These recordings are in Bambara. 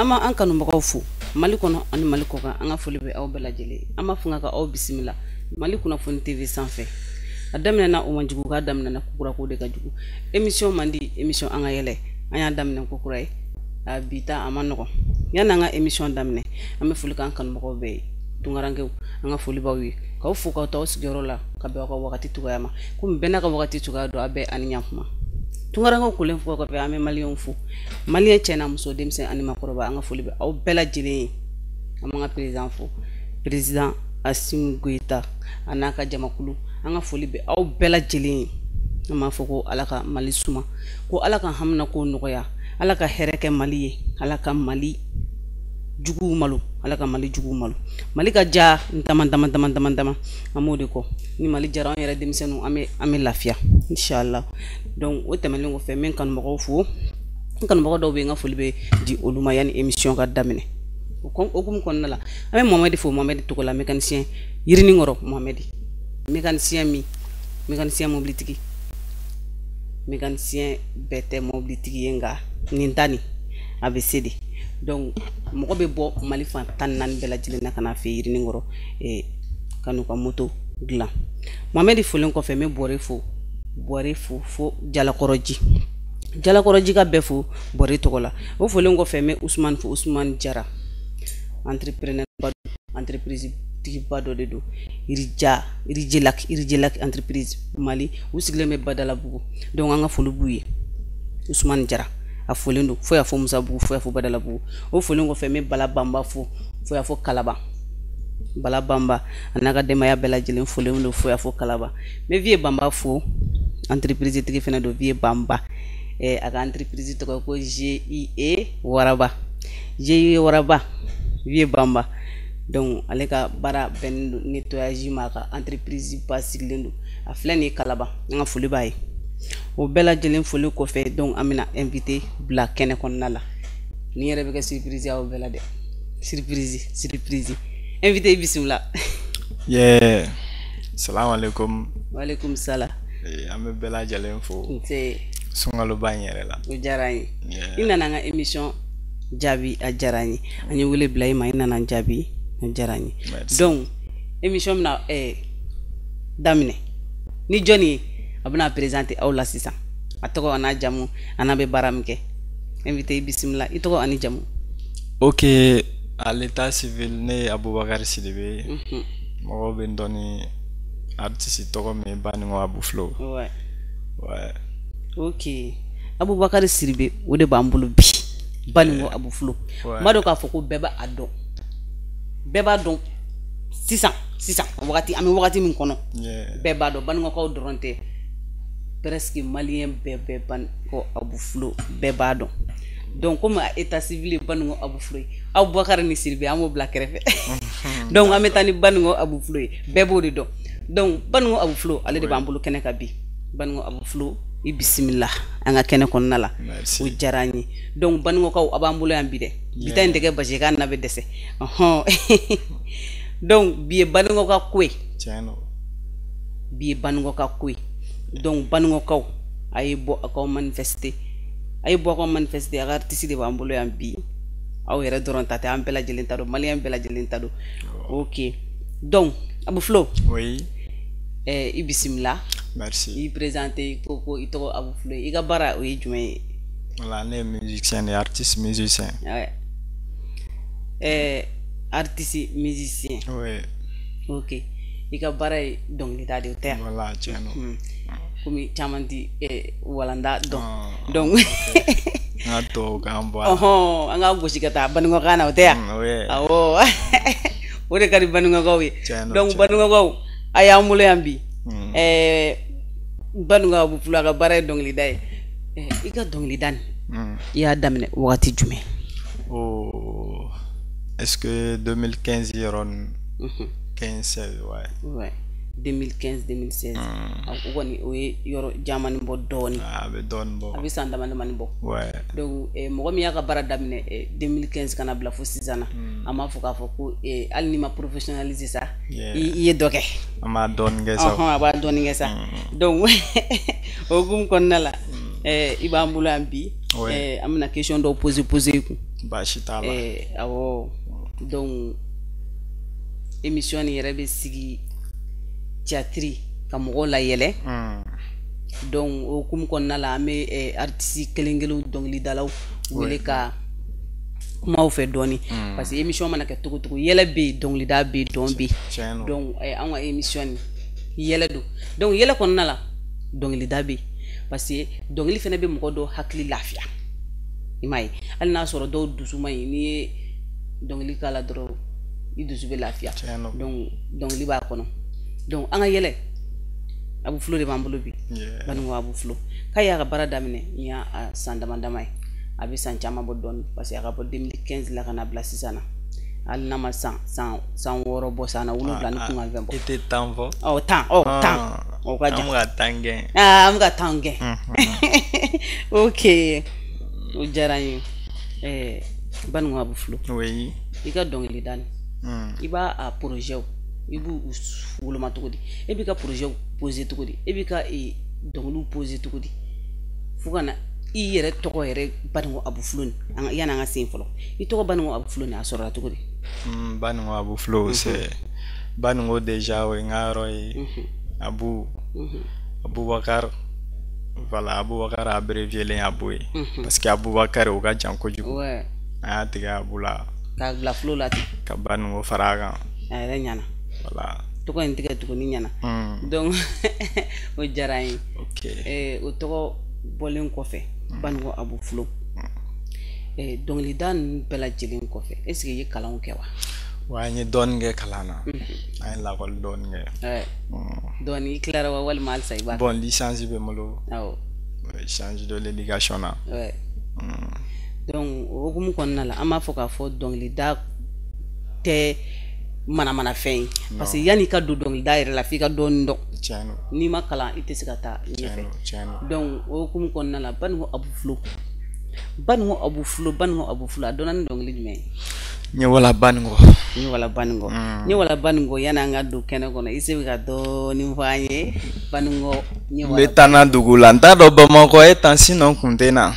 An b'an kanubagaw fo Mali kɔnɔ ani Mali kɔkan. An ka foli bɛ aw bɛɛ lajɛlen. An b'a fɔ ka aw bisimila Mali Kunnafoni TV sanfɛ. A daminɛna, o man jugu, k'a daminɛna kokura, ko de ka jugu. Émission man di, émission An ka yɛlɛ, an y'a daminɛ kokura ye. A bi ta, a ma nɔgɔn. Yanni an ka émission daminɛ, an bɛ foli k'an kanubagaw bɛɛ ye. Tunkarankew, an ka foli b'aw ye, k'aw fo k'aw t'aw sigiyɔrɔ la ka bɛn aw ka wagati cogoya ma. Komi bɛɛ n'a ka wagati cogoya don, a bɛɛ ani ɲankuma. Tunkarankew kolen fo kɔfɛ, an bɛ maliyɛnw fo, maliyɛn cɛ n'a muso, denmisɛn ani makɔrɔba, an ka foli bɛ aw bɛɛ lajɛlen ye. An b'an ka président fo, président Assimi Goïta a n'a ka jamakulu, an ka foli bɛ aw bɛɛ lajɛlen ye. An b'a fɔ ko Ala ka Mali suma, ko Ala ka hamina ko nɔgɔya, Ala ka hɛrɛ kɛ Mali ye, Ala ka Mali juguw malo, Ala ka Mali juguw malo, Mali ka ja dama dama dama dama dama. An b'o de kɔ. Ni Mali jara, an yɛrɛ denmisɛnninw, an bɛ lafiya inshallah. Donc o tɛmɛnen kɔfɛ, n bɛ n kanubagaw fo. N kanubagaw dɔw bɛ yen, n ka foli bɛ di olu ma yanni émission ka daminɛ. O hokumu kɔnɔna la, an bɛ Mohamɛdi fo, Mohamɛdi Togola, mécanicien Yirininkɔrɔ. Mohamɛdi mécanicien min, mécanicien mobilitigi, mécanicien bɛɛ tɛ mobilitigi ye, nka nin ta nin a bɛ se de. Donc mɔgɔ bɛ bɔ Mali fan 14 bɛɛ lajɛlen na ka n'a fɛ Yirininkɔrɔ ka n'u ka moto dilan. Mohamɛdi folen kɔfɛ, n bɛ Bɔre fo, Bɔre fo fo Jalakɔrɔji, Jalakɔrɔji ka bɛɛ fo Bɔre tɔgɔ la. O folen kɔfɛ, n bɛ Usumani fo, Usumani Jara, entrepreneur ba, entreprise tigiba dɔ de don, Yirija, Yirijelak, Yirijelak entreprise Mali, u sigilen bɛ Badalabugu. Donc an ka foli b'u ye. Usumani Jara, a folen don fo y'a fɔ Musabugu, fo y'a fɔ Badalabugu. O folen kɔfɛ, n bɛ Bala Banba fo, fo y'a fɔ Kalaban. Bala Banba a n'a ka denbaya bɛɛ lajɛlen folen don fo y'a fɔ Kalaban. N bɛ Vieux Banba fo, entreprise tigi fana don, Vieux Banba. A ka entreprise tɔgɔ ko GIE Waraba, GIE Waraba, Vieux Banba. Donc ale ka baara bɛnnen don nettoyage ma. A ka entreprise ba sigilen don, a filɛ nin ye Kalaban. An ka foli b'a ye. O bɛɛ lajɛlen foli kɔfɛ, donc an bɛna invité bila kɛnɛ kɔnɔna la. Nin yɛrɛ bɛ kɛ surprise aw bɛɛ la dɛ, surprise, surprise. Invité, i bisimila. Yeah. Salam alaikum. Waaleykum salam. An bɛ bɛɛ lajɛlen fo. Nse. Sunkaloba in yɛrɛ la. O diyara an ye. I nana an ka émission jaabi, a diyara an ye. An ye wele bila i ma, i nana an jaabi, a diyara an ye. Merci. Donc émission bɛna daminɛ ni jɔnni ye? A bɛna présenter aw la sisan, a tɔgɔ a n'a jamu, a n'a bɛ baara min kɛ. Invité, i bisimila, i tɔgɔ ani jamu. Ok, à l'état civil, ne ye Abubakar Sidibe ye. Mɔgɔw bɛ n dɔn ni artiste tɔgɔ min ye, Baninko Abu Flow. Ouais. Ok, Abubakar Sidibe, o de b'an bolo bi, Baninko Abu Flow. N b'a dɔn k'a fɔ ko bɛɛ b'a dɔn, bɛɛ b'a dɔn sisan sisan, wagati an bɛ wagati min kɔnɔ. Bɛɛ b'a dɔn, Banikɔkaw dɔrɔn tɛ, presque maliyɛn bɛɛ bɛ Baninko Abu Flow, bɛɛ b'a dɔn. Donc komi état civil ye Baninko Abu Flow ye, Abubakar ni Sidibe, an b'o bila kɛrɛfɛ. Donc an bɛ taa ni Baninko Abu Flow ye, bɛɛ b'o de dɔn. Donc Baninko Abu Flow, ale de b'an bolo kɛnɛ kan bi. Baninko Abu Flow, i bisimila an ka kɛnɛ kɔnɔna la. Merci. O diyara an ye. Donc Banikɔkaw, a b'an bolo yan bi dɛ. Bi ta in tɛ kɛ basi ye k'a na bɛ dɛsɛ ɔhɔn. Donc bi ye Banikɔ ka ko ye. Tiɲɛ don. Bi ye Banikɔ ka ko ye. Donc Banikɔkaw, a ye bɔ a k'aw manifester, a ye bɔ a k'aw manifester. A ka artiste de b'an bolo yan bi. Aw yɛrɛ dɔrɔn ta tɛ, an bɛɛ lajɛlen ta don, maliyɛn bɛɛ lajɛlen ta don. Ok, donc Abu Flow. Oui. I bisimila. Merci. I présenté, i ko i tɔgɔ Abu Flow, i ka baara o ye jumɛn ye? Voilà, ne ye musicien de ye, artiste musicien. Ouais. Artiste musicien. Oui. Ok, i ka baara ye dɔnkilida de ye, o tɛ yan? Voilà, tiɲɛ don. Komi caman ti walanda dɔn. Ah, donc N ka tubabukan bɔ a la. Ɔhɔn, an ka gosi ka taa Banikɔkan na, o tɛ yan? Oui. Awɔ, o de ka di Banikɔkaw ye. Tiɲɛ don, Donc tiɲɛ. Banikɔkaw, a y'an bolo yan bi. Banikɔ Abu Flow, a ka baara ye dɔnkilida ye. I ka dɔnkilida nin, i y'a daminɛ wagati jumɛn? Oh, est-ce que 2015 yɔrɔ ninnu? 15 16, ouais. Ouais. 2015 2016. O kɔni, o ye yɔrɔ jamani bɔ dɔɔni. A bɛ dɔɔnin bɔ. A bɛ san dama damani bɔ. Ouais. Donc mɔgɔ min y'a ka baara daminɛ 2015 ka na bila fo sisan na, an b'a fɔ k'a fɔ ko hali n'i ma professionnaliser sa, i ye dɔ kɛ. An b'a dɔɔnin kɛ sa. Ɔhɔn, a b'a dɔɔnin kɛ sa. Donc o hukumu kɔnɔna la, i b'an bolo yan bi. Ouais. An bɛna question dɔw poser poser i kun. Baasi t'a la. Awɔ, donc émission nin yɛrɛ bɛ sigi théâtre ka mɔgɔw layɛlɛ. Donc o hukumu kɔnɔna la, an bɛ artiste kelen kelenw, dɔnkilidalaw wele ka kumaw fɛ dɔɔni, parce que émission mana kɛ cogo cogo, yɛlɛ bɛ yen, dɔnkilida bɛ yen, dɔn bɛ yen. Donc an ka émission nin yɛlɛ don. Donc yɛlɛ kɔnɔna la, dɔnkilida bɛ yen, parce que dɔnkili fana bɛ mɔgɔ dɔw hakili lafiya. I m'a ye, hali n'a sɔrɔ dɔw dusu man ɲi, n'i ye dɔnkili k'a la dɔrɔn, i dusu bɛ lafiya. Donc dɔnkili b'a kɔnɔ. Donc an ka yɛlɛ, Abou Flow de b'an bolo bi. Baninko Abou Flow k'a y'a ka baara daminɛ nin y'a san dama dama ye, a bɛ san caman bɔ dɔɔni, parce que a ka bɔ 2015 la ka na bila sisan na, hali n'a ma san 6 bɔ, san 7 ni kunkanfɛn bɔ. I tɛ 10 fɔ. Ɔ 10, ɔ 10, o ka jan. An bɛ ka 10 gɛn. Aa, an bɛ ka 10 gɛn. Ok, o diyara n ye. Baninko Abou Flow. Oui. I ka dɔnkilida nin, i b'a a projet, i b'u woloma cogo di? E b'i ka projet poser cogo di? E b'i ka dɔnkiliw poser cogo di? Fo ka na i yɛrɛ tɔgɔ yɛrɛ Baninko Abou Flow nin, yanni an ka se yen fɔlɔ, i tɔgɔ Baninko Abou Flow nin, a sɔrɔla cogo di? Baninko Abou Flow, c'est Baninko déjà, o ye n ka yɔrɔ ye. Abou, Aboubacar, voilà, Aboubacar abrévié len Abou ye, parce que Aboubacar o ka jan kojugu. An y'a tigɛ Abou la. K'a bila Flow la ten. Ka Baninko fara a kan. A yɛrɛ ɲɛna. Voilà. Tɔgɔ in tigɛ tuguni ɲɛna. Donc o diyara n ye. Ok. O tɔgɔ bɔlen kɔfɛ, Baninko Abou Flow, dɔnkilida ninnu bɛɛ lajɛlen kɔfɛ, est ce que i ye kalanw kɛ wa? Wa, an ye dɔɔnin kɛ kalan na. An ye lakɔli dɔɔnin kɛ. Dɔɔnin, i tilara wa walima halisa i b'a? Bon, licence bɛ n bolo. Awɔ. Licence de l'éducation na. Donc o hukumu kɔnɔna la, an b'a fɔ k'a fɔ dɔnkilida tɛ manamanafɛn ye, parce que yanni i ka don dɔnkilida yɛrɛ la, f'i ka dɔɔnin dɔn. N'i ma kalan, i tɛ se ka taa ɲɛfɛ. Donc o hukumu kɔnɔna la, Baninko Abou Flow, Baninko Abou Flow, Baninko Abou Flow, a dɔnna ni dɔnkili jumɛn ye? N wala Baninko. N wala Baninko. N wala Baninko. Yanni an ka don kɛnɛ kɔnɔ, i se bɛ ka dɔɔnin fɔ an ye Baninko. N bɛ taa na dugu la, n t'a dɔn Bamakɔ e tan, sinon kun tɛ na.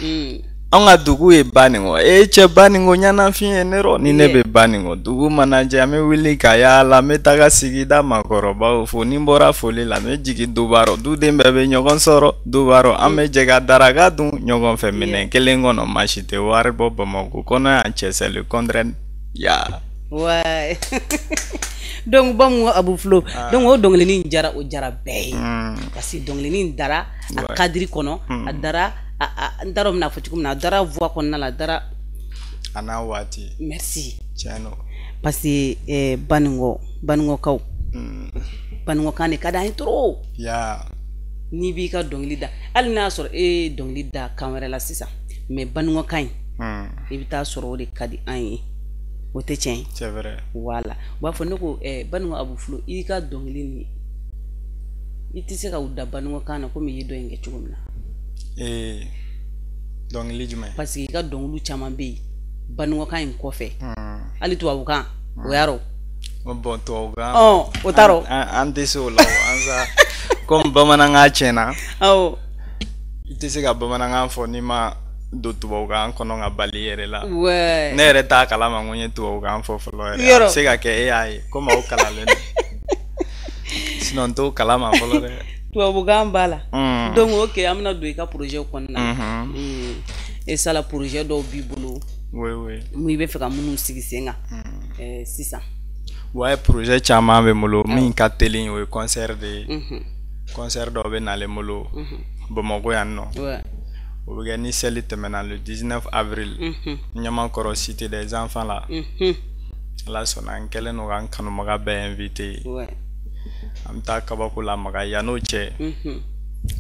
An ka dugu ye Baninko e cɛ, Baninko ɲɛnafin ye ne rɔ ni ne bɛ Baninko. Dugu mana jɛ, an bɛ wuli ka yaala, n bɛ taga sigida maakɔrɔbaw fo. Ni n bɔra foli la, n bɛ jigin duba rɔ, duden bɛɛ bɛ ɲɔgɔn sɔrɔ duba rɔ, an bɛ jɛ ka daraka dun ɲɔgɔn fɛ minɛn kelen kɔnɔ, maa si tɛ wari bɔ Bamakɔ kɔnɔ yan cɛ, c'est le contraire ya. Ouais. Donc Baninko Abou Flow, donc o dɔnkilinin jara, o jara bɛɛ ye, parce que dɔnkilinin dara a cadre kɔnɔ, a dara, n t'a dɔn n bɛna fɔ cogo min na, a dara voix kɔnɔna la, a dara. A n'a waati. Merci. Tiɲɛ don. Parce que Baninko, Baninkokaw, Baninkokan de ka d'an ye trop. Ya. N'i b'i ka dɔnkili da, hali n'a y'a sɔrɔ e ye dɔnkili da kan wɛrɛ la sisan, mais Baninkokan in, i bɛ taa sɔrɔ o de ka di an ye. O tɛ tiɲɛ ye? C'est vrai. Voilà, u b'a fɔ ne ko Baninko Abou Flow, i ka dɔnkili nin, i tɛ se ka u da Baninkokan na komi i ye dɔ in kɛ cogo min na. Dɔnkili jumɛn? Parce que i ka dɔnkiliw caman bɛ yen Baninkokan in kɔfɛ, hali tubabukan o y'a rɔ. Bon, tubabukan. Ɔ, o t'a rɔ. An tɛ se o la o, an sa komi bamanankan tiɲɛna. Awɔ. I tɛ se ka bamanankan fɔ n'i ma don tubabukan kɔnɔ ka bali i yɛrɛ la. Ne yɛrɛ t'a kalama ko n ye tubabukan fɔ fɔlɔ yɛrɛ. A bɛ se ka kɛ e y'a ye komi aw kalanlen don. Sinon n t'o kalama fɔlɔ dɛ. Tubabukan b'a la. Donc ok, an bɛna don i ka projet kɔnɔna na. E sala projet dɔw b'i bolo. Oui oui. Mun i bɛ fɛ ka minnu sigi sen kan sisan? Ouais, projet caman bɛ n bolo, min ka teli o ye concert de ye. Concert dɔ bɛ nalen n bolo Bamakɔ yan nɔ. O bɛ kɛ ni seli tɛmɛna, le 19 avril. Ɲamakɔrɔ, cité des enfants la. Ala sɔnna, n kɛlen don ka n kanubaga bɛɛ invité. An bɛ taa kabako lamaga. Yann'o cɛ,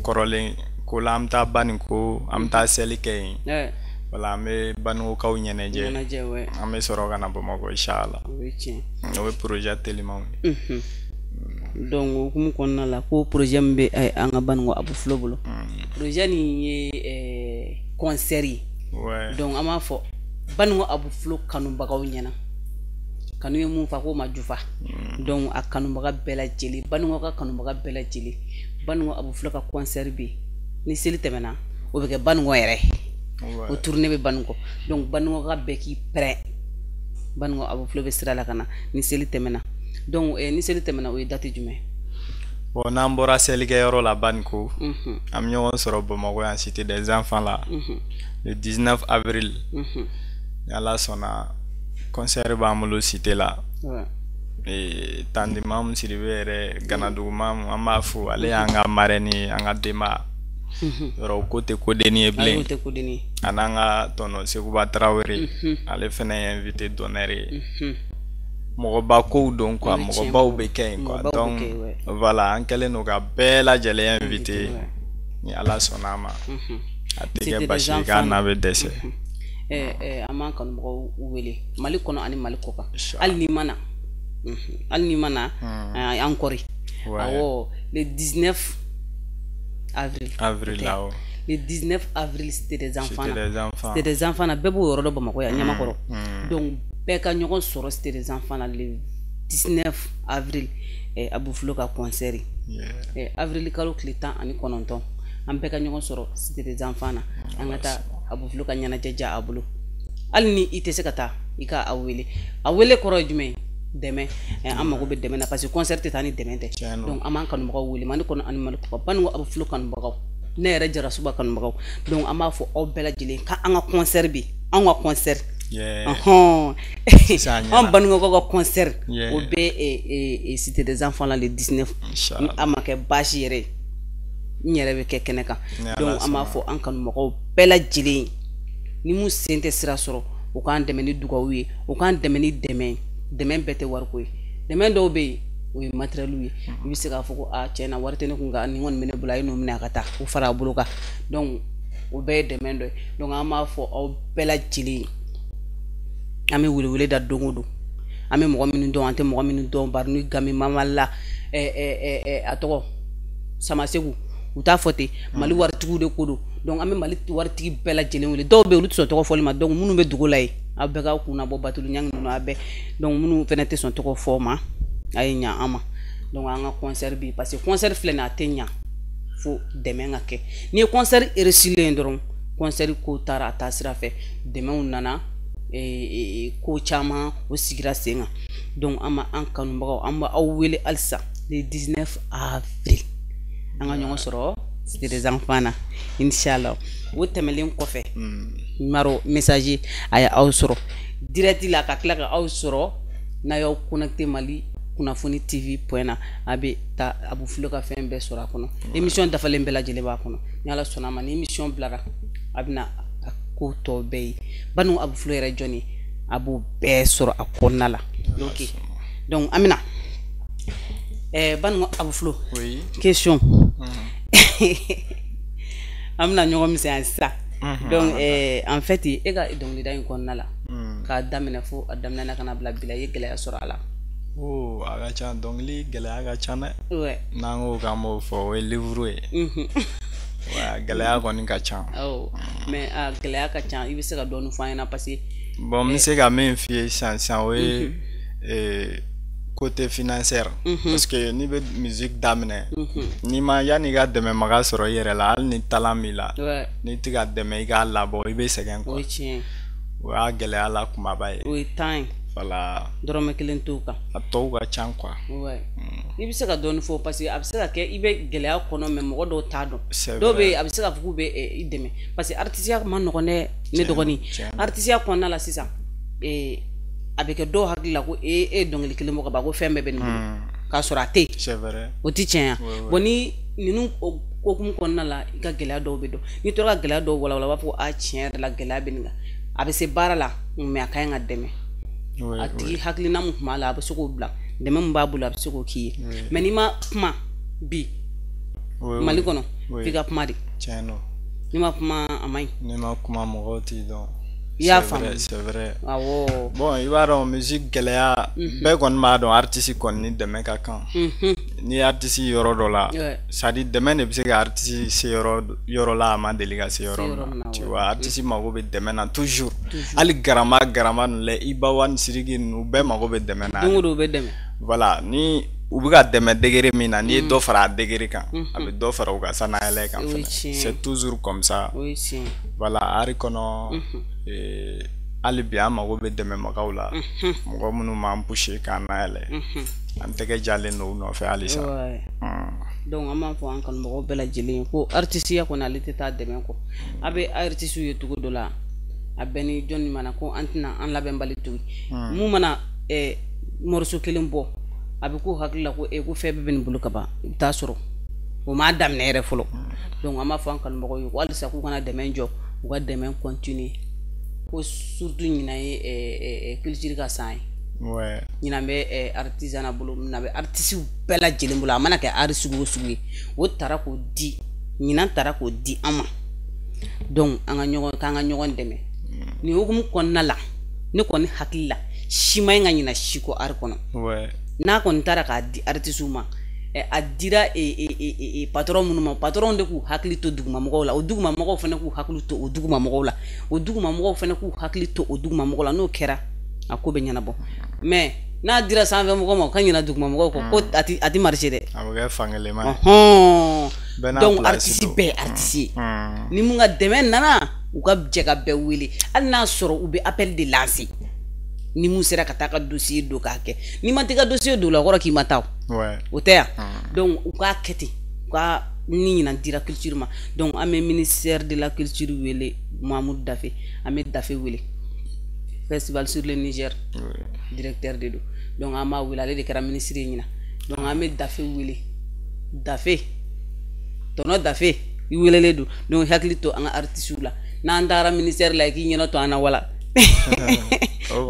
kɔrɔlen ko la, an bɛ taa Baninko, an bɛ taa seli kɛ yen. Voilà, an bɛ Baninkokaw ɲɛnajɛ, an bɛ sɔrɔ ka na Bamakɔ inchallah. O ye tiɲɛ. O ye projet telimanw ye. Donc o hukumu kɔnɔna la, ko projet min bɛ an ka Baninko Abou Flow bolo, projet nin ye concert ye. Donc an b'a fɔ Baninko Abou Flow kanubagaw ɲɛna, kanu ye mun fa k'o ma jufa. Donc a kanubaga bɛɛ lajɛlen, Baninko ka kanubaga bɛɛ lajɛlen, Baninko Abou Flow ka concert bɛ yen ni seli tɛmɛna, o bɛ kɛ Baninko yɛrɛ. O tournée bɛ Banikɔ. Donc Banikɔ ka bɛɛ k'i prêt. Banikɔ Abou Flo bɛ sira la ka na ni seli tɛmɛna. Donc ni seli tɛmɛna, o ye date jumɛn? Bon, n'an bɔra selikɛyɔrɔ la Baniko, an bɛ ɲɔgɔn sɔrɔ Bamakɔ yan, Cité des Enfants la, le 19 avril. Ni Ala sɔnna, concert b'an bolo Cité la. Tandi Mamu Sidibe yɛrɛ, Ganadugu Mamu, an b'a fo, ale y'an ka marraine ye, an ka denba. Yɔrɔ o ko tɛ kodenni ye bilen. O tɛ kodenni ye. A n'an ka tonton Sekuba Tarawele, ale fɛnɛ ye invité d'honneur ye. Mɔgɔba kow don quoi, mɔgɔbaw bɛ kɛ yen quoi. Donc voilà, an kɛlen don ka bɛɛ lajɛlen invité. Ni Ala sɔnna a ma, a tɛ kɛ basi ye k'a n'a bɛ dɛsɛ. An b'an kanubagaw wele Mali kɔnɔ ani Mali kɔ kan. Hali n'i ma na, hali n'i ma na, an kɔri. Awɔ, le 19 avril. Avril awɔ. Le 19 avril, Cité des Enfants. Cité des Enfants. Cité des Enfants na, bɛɛ b'o yɔrɔ dɔn Bamakɔ yan, Ɲamakɔrɔ. Donc bɛɛ ka ɲɔgɔn sɔrɔ Cité des Enfants na le 19 avril, Abou Flo ka concert. Avril kalo tile 19, an bɛɛ ka ɲɔgɔn sɔrɔ Cité des Enfants na, an ka taa Abou Flo ka ɲɛnajɛ diya a bolo. Hali ni i tɛ se ka taa, i ka a wele. A wele kɔrɔ ye jumɛn ye? Dɛmɛ. An mago bɛ dɛmɛ na parce que concert tɛ taa ni dɛmɛ tɛ. Donc an b'an kanubagaw wele Mali kɔnɔ ani Mali kɔ kan. Banikɔ Abou Flo kanubagaw, ne yɛrɛ Jarasuba kanubagaw. Donc an b'a fɔ aw bɛɛ lajɛlen k'an ka concert bɛ, anw ka concert, anw Banikɔkaw ka concert, o bɛ Cité des Enfants la le 19. Ni a ma kɛ baasi yɛrɛ ye, n yɛrɛ bɛ kɛ kɛnɛ kan. Donc an b'a fɔ an kanubagaw bɛɛ lajɛlen, ni mun sen tɛ sira sɔrɔ, u k'an dɛmɛ ni dugawu ye, u k'an dɛmɛ ni dɛmɛ ye. Dɛmɛ bɛɛ tɛ wariko ye. Dɛmɛ dɔw bɛ yen, o ye matériel ye. I bɛ se k'a fɔ ko a tiɲɛ na, wari tɛ ne kun, nka nin kɔni bɛ ne bolo, a ye n'o minɛ a ka taa o fara a bolo kan. Donc o bɛɛ ye dɛmɛ dɔ ye. Donc an b'a fɔ aw bɛɛ lajɛlen ye, an bɛ welewele da don o don. An bɛ mɔgɔ minnu dɔn, an tɛ mɔgɔ minnu dɔn, bari ni Gami Mamala, a tɔgɔ Samasegu, u t'a fɔ ten, Mali waritigiw de ko don. Donc an bɛ Mali waritigi bɛɛ lajɛlen wele. Dɔw bɛ yen, olu tɛ sɔn tɔgɔ fɔli ma. Donc minnu bɛ dugu la yen, aw bɛɛ k'aw kunna bɔ Batulu ɲangi ninnu a bɛɛ. Donc minnu fɛnɛ tɛ sɔn tɔgɔ fɔ ma, a ye ɲa an ma. Donc an ka concert bɛ yen parce que concert filɛ nin ye, a tɛ ɲa fo dɛmɛ ka kɛ. N'i ye concert réussilen dɔrɔn, concert ko taara a taa sira fɛ, dɛmɛw nana, ko caman o sigira sen kan. Donc an ma an kanubagaw, an b'aw wele halisa le 19 avril, an ka ɲɔgɔn sɔrɔ Cité des Enfants na, inchallah. O tɛmɛlen kɔfɛ, numéro message a ye aw sɔrɔ direct la, ka tila ka aw sɔrɔ n'a y'aw connecté Mali kunnafoni TV point na, a bɛ taa Abou Flo ka fɛn bɛɛ sɔrɔ a kɔnɔ. Émission dafalen bɛɛ lajɛlen b'a kɔnɔ. Ni Ala sɔnna a ma, ni émission bilara, a bɛna a ko tɔ bɛɛ ye. Banikɔ Abou Flo yɛrɛ jɔn ye, a b'o bɛɛ sɔrɔ a kɔnɔna la. Ok, donc an bɛna Banikɔ Abou Flo, question, an bɛna ɲɔgɔn misɛnya sisan. Donc en fait, e ka dɔnkilida in kɔnɔna la, k'a daminɛ fo a daminɛ ka na bila bi la, i ye gɛlɛya sɔrɔ a la? Oh, a ka ca, dɔnkili gɛlɛya ka ca dɛ. N'an ko k'an b'o fɔ, o ye livre ye. A gɛlɛya kɔni ka ca. Awɔ, mais a gɛlɛya ka ca, i bɛ se ka dɔɔnin fɔ an ɲɛna parce que Bon, n bɛ se ka min f'i ye sisan sisan, o ye côté financière, parce que n'i bɛ musique daminɛ, n'i ma yanni i ka dɛmɛbaga sɔrɔ i yɛrɛ la, hali ni talent b'i la, n'i tɛ ka dɛmɛ i k'a labɔ, i bɛ sɛgɛn quoi. O ye tiɲɛ ye. O y'a gɛlɛya la kumaba ye. O ye temps ye. Voilà. Dɔrɔmɛ kelen t'o kan. A tɔw ka ca quoi. I bɛ se ka dɔɔnin fɔ parce que a bɛ se ka kɛ i bɛ gɛlɛya kɔnɔ, mais mɔgɔ dɔw t'a dɔn. Dɔw bɛ yen, a bɛ se k'a fɔ k'u bɛ i dɛmɛ parce que artisiya ma nɔgɔn dɛ, ne dɔgɔnin. Artisiya kɔnɔna la sisan, a bɛ kɛ dɔw hakili la ko e ye dɔnkili kelen bɔ ka ban, ko fɛn bɛɛ bɛ nin bolo, k'a sɔrɔ a tɛ yen. O tɛ tiɲɛ ye. Bon, ni ninnu hokumu kɔnɔna la, i ka gɛlɛya dɔw bɛ dɔn. N'i tora ka gɛlɛya dɔw walawala, u b'a fɔ a tiɲɛ yɛrɛ la, gɛlɛya bɛ nin kan, a bɛ se baara la, mais a ka ɲi ka dɛmɛ. A tigi hakilina mun tun b'a la, a bɛ se k'o bila, dɛmɛ min b'a bolo, a bɛ se k'o k'i ye. Mais n'i ma kuma bi Mali kɔnɔ, f'i ka kuma de. N'i ma kuma, a man ɲi. N'i ma kuma, mɔgɔw t'i dɔn. I y'a faamu? C'est vrai. Awɔ. Bon, i b'a dɔn, musique gɛlɛya, bɛɛ kɔni b'a dɔn, artiste kɔni ni dɛmɛ ka kan. N'i ye artiste yɔrɔ dɔ la, c'est à dire dɛmɛ de bɛ se ka artiste se yɔrɔ la, a ma deli ka se yɔrɔ min na. Tu vois, artiste mago bɛ dɛmɛ na toujours. Hali garama garama ninnu lɛ, Iba One, Sidiki ninnu, bɛɛ mago bɛ dɛmɛ na. Don o don u bɛ dɛmɛ. Voilà, ni u bɛ ka dɛmɛ degré min na, n'i ye dɔ fara a degré kan, a bɛ dɔ fara u ka sanayɛlɛ kan fɛnɛ. C'est toujours comme ça. O ye tiɲɛ. Voilà, art kɔnɔ, hali bi an mago bɛ dɛmɛbagaw la, mɔgɔ minnu b'an pousser k'an layɛlɛ. An tɛgɛ jalen don u nɔfɛ halisa. Donc an b'a fɔ an kanubagaw bɛɛ lajɛlen ye ko artisiya kɔni, ale tɛ taa dɛmɛ kɔ. A bɛ artisiw ye cogo dɔ la, a bɛɛ ni jɔnni mana ko an tɛna an labɛnbali to mun mana morceau kelen bɔ, a bɛ k'u hakili la ko ko fɛn bɛɛ bɛ nin bolo ka ban. I bɛ taa sɔrɔ o m'a daminɛ yɛrɛ fɔlɔ. Donc an b'a fɔ an kanubagaw ye ko halisa k'u kana dɛmɛ jɔ, u ka dɛmɛ continuer, ko surtout ɲinan ye culture ka san ye. Ɲinan bɛ artisanat bolo, ɲinan bɛ artisiw bɛɛ lajɛlen bolo. A mana kɛ art sugu o sugu ye, o taara k'o di, ɲinan taara k'o di an ma. Donc an ka ɲɔgɔn k'an ka ɲɔgɔn dɛmɛ nin hukumu kɔnɔna la. Ne kɔni hakili la, si ma ɲi ka ɲina si kɔ art kɔnɔ. N'a kɔni taara k'a di artisiw ma, a dira patron minnu ma, patron de k'u hakili to dugumamɔgɔw la, o dugumamɔgɔw fana k'u hakili to o dugumamɔgɔw la, o dugumamɔgɔw fana k'u hakili to o dugumamɔgɔw la. N'o kɛra, a ko bɛ ɲɛnabɔ. Mais n'a dira sanfɛ mɔgɔ ma, o ka ɲina dugumamɔgɔw kɔ, ko a ti marcher dɛ. A bɛ kɛ fankelen ma ye. Donc artiste bɛɛ ye artiste ye. Ni mun ka dɛmɛ nana, u ka jɛ ka bɛɛ wele, hali n'a sɔrɔ u bɛ appel de lancer. Ni mun sera ka taa ka dossier don k'a kɛ, n'i ma t'i ka dossier don o la, o kɔrɔ k'i ma taa. O tɛ yan. Donc u k'a kɛ ten, u ka ni ɲinan dira culture ma. Donc an bɛ ministère de la culture wele, Mamudu Dafe. An bɛ Dafe wele, festival sur le Niger directeur de don. Donc an b'a wele, ale de kɛra ministre ye ɲinan. Donc an bɛ Dafe wele, Dafe, tɔnɔ Dafe, i welelen don. Donc hakili to an ka artistes la. N'an taara ministère la, i k'i ɲɛnɔ to an na wala.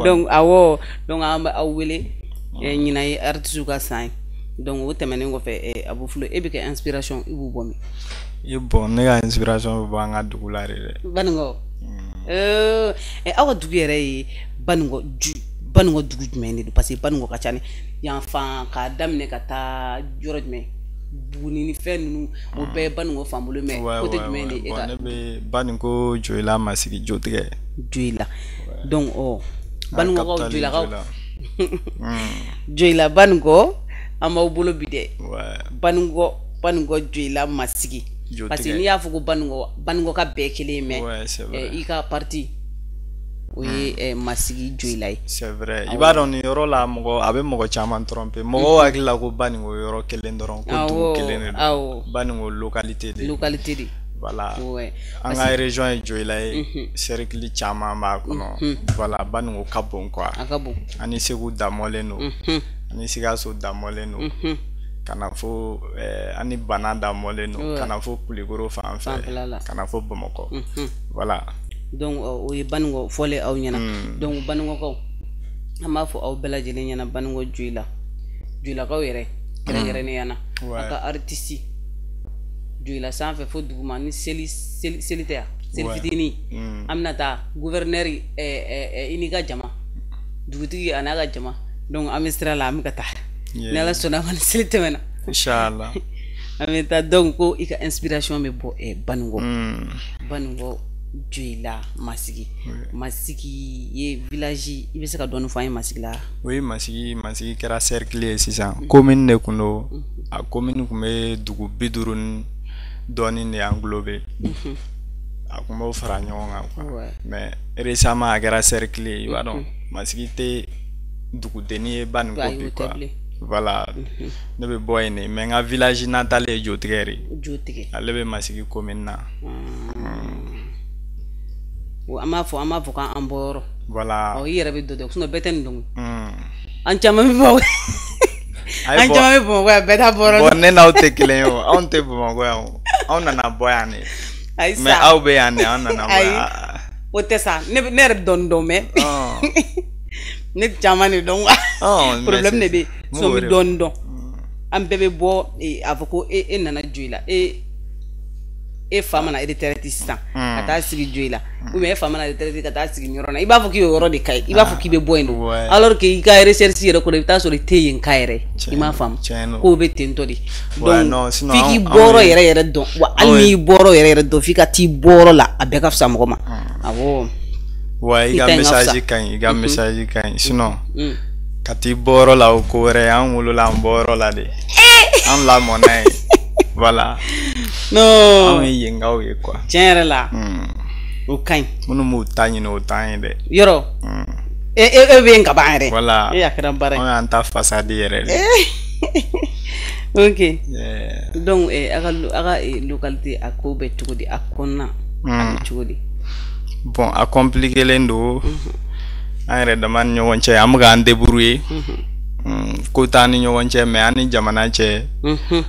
Donc awɔ, donc an bɛ aw wele, ɲinan ye artistes ka san ye. Donc o tɛmɛnen kɔfɛ, Abu Fulo, e bɛ kɛ inspiration, i b'u bɔ min? I bon, ne ka inspiration bɛ bɔ an ka dugu la de dɛ. Banikɔ. Aw ka dugu yɛrɛ ye Banikɔ, Banikɔ dugu jumɛn de don? Parce que Banikɔ ka ca ni yan fan, k'a daminɛ ka taa yɔrɔ jumɛn, Buguni ni fɛn ninnu, o bɛɛ ye Banikɔ fan bolo. Mais côté jumɛn de e ka? Ne bɛ Banikɔ Joyila, Masigi Jotigɛ. Joyila. Donc ɔ Banikɔkaw, Joyilakaw, Joyila Banikɔ, an b'aw bolo bi dɛ. Banikɔ, Banikɔ Joyila Masigi. Parce que n'i y'a fɔ ko Banikɔ, Banikɔ ka bɛɛ kelen ye, mais i ka parti o ye Masigi Joyila ye. C'est vrai, i b'a dɔn nin yɔrɔ la, mɔgɔ a bɛ mɔgɔ caman tromper. Mɔgɔw hakili la ko Banikɔ yɔrɔ kelen dɔrɔn, ko dugu kelen de don. Banikɔ localité de. Localité de. Voilà. An ka région ye Joyila ye, cercle caman b'a kɔnɔ. Voilà, Banikɔ ka bon quoi. A ka bon. Ani Segu damɔlen don, ani Sikaso damɔlen don, ka na fo ani Bana damɔlen don, ka na fo Kulukoro fan fɛ, ka na fo Bamakɔ. Voilà. Donc o ye Banikɔ fɔlen aw ɲɛna. Donc Banikɔkaw, an b'a fɔ aw bɛɛ lajɛlen ɲɛna, Banikɔ Joyila, Joyilakaw yɛrɛ kɛrɛnkɛrɛnnenya na, a ka artiste Joyila sanfɛ fo duguma, ni seli seli tɛ yan, seli fitinin, an bɛna taa gouverneur i n'i ka jama, dugutigi a n'a ka jama. Donc an bɛ sira la, an bɛ ka taa, ni Ala sɔnna ma, ni seli tɛmɛna. Inchallah. An bɛ taa. Donc ko i ka inspiration bɛ bɔ Banikɔ, Banikɔ Joyila Masigi. Masigi ye village, i bɛ se ka dɔɔnin fɔ an ye Masigi la? Oui, Masigi, Masigi kɛra cercle ye sisan. Commune de kun don. A commune kun bɛ dugu 50 ni dɔɔnin de englobé. A kun b'o fara ɲɔgɔn kan quoi. Mais récemment a kɛra cercle ye, i b'a dɔn Masigi tɛ dugudenni ye Banikɔ bi quoi. Voilà, ne bɛ bɔ yen de, mais n ka village natal ye Jotigɛ de. Jotigɛ. Ale bɛ Masigi commune na. An b'a fɔ, an b'a fɔ k'an bɔ yɔrɔ. Voilà. Ɔ, i yɛrɛ bɛ dɔ dɔn, sinon bɛɛ tɛ nin dɔn. An caman bɛ bɔ, an caman bɛ Bamakɔ yan, bɛɛ t'a bɔ yɔrɔ. Bon, ne n'aw tɛ kelen ye o, anw tɛ Bamakɔ yan o, anw nana bɔ yan de. Ayi sa. Mais aw bɛ yan de, anw nana bɔ yan. O tɛ sa, ne yɛrɛ bɛ dɔɔnin dɔn, mais ne caman de dɔn quoi. Problème de bɛ yen, sinon n bɛ dɔɔnin dɔn. An bɛɛ bɛ bɔ, a fɔ ko e nana Joyila, e fa mana retraite sisan ka taa sigi Joyila, ou bien e fa mana retraite ka taa sigi yɔrɔ la, i b'a fɔ k'i y'o yɔrɔ de ka ye, i b'a fɔ k'i bɛ bɔ yen de, alors que i ka recherche yɛrɛ kɔnɔ, i bɛ taa sɔrɔ i tɛ yen ka yɛrɛ, i m'a faamu k'o bɛ ten tɔ de. Donc f'i k'i bɔyɔrɔ yɛrɛ yɛrɛ dɔn wa, hali n'i bɔyɔrɔ yɛrɛ yɛrɛ dɔn, f'i ka t'i bɔyɔrɔ la, a bɛɛ ka fisa mɔgɔ ma. Awɔ. Wa i ka message ka ɲi, i ka message ka ɲi. Sinon ka t'i bɔyɔrɔ la, o ko wɛrɛ, an wolola an bɔyɔrɔ la de, an lamɔnna yen. Voilà. Non. Anw ye yenkaw ye quoi. Tiɲɛ yɛrɛ la. O ka ɲi. Minnu b'u ta ɲini o t'an ye dɛ. Yɔrɔ. E bɛ yen ka ban yɛrɛ. Voilà. E a kɛra baara ye. Anw y'an ta façade yɛrɛ de. Ok. Donc a ka localité a ko bɛ cogo di, a kɔnɔna a bɛ cogo di? Bon, a compliqué len don. An yɛrɛ dama ni ɲɔgɔn cɛ, an bɛ k'an débrouiller. Ko t'an ni ɲɔgɔn cɛ, mais an ni jamana cɛ,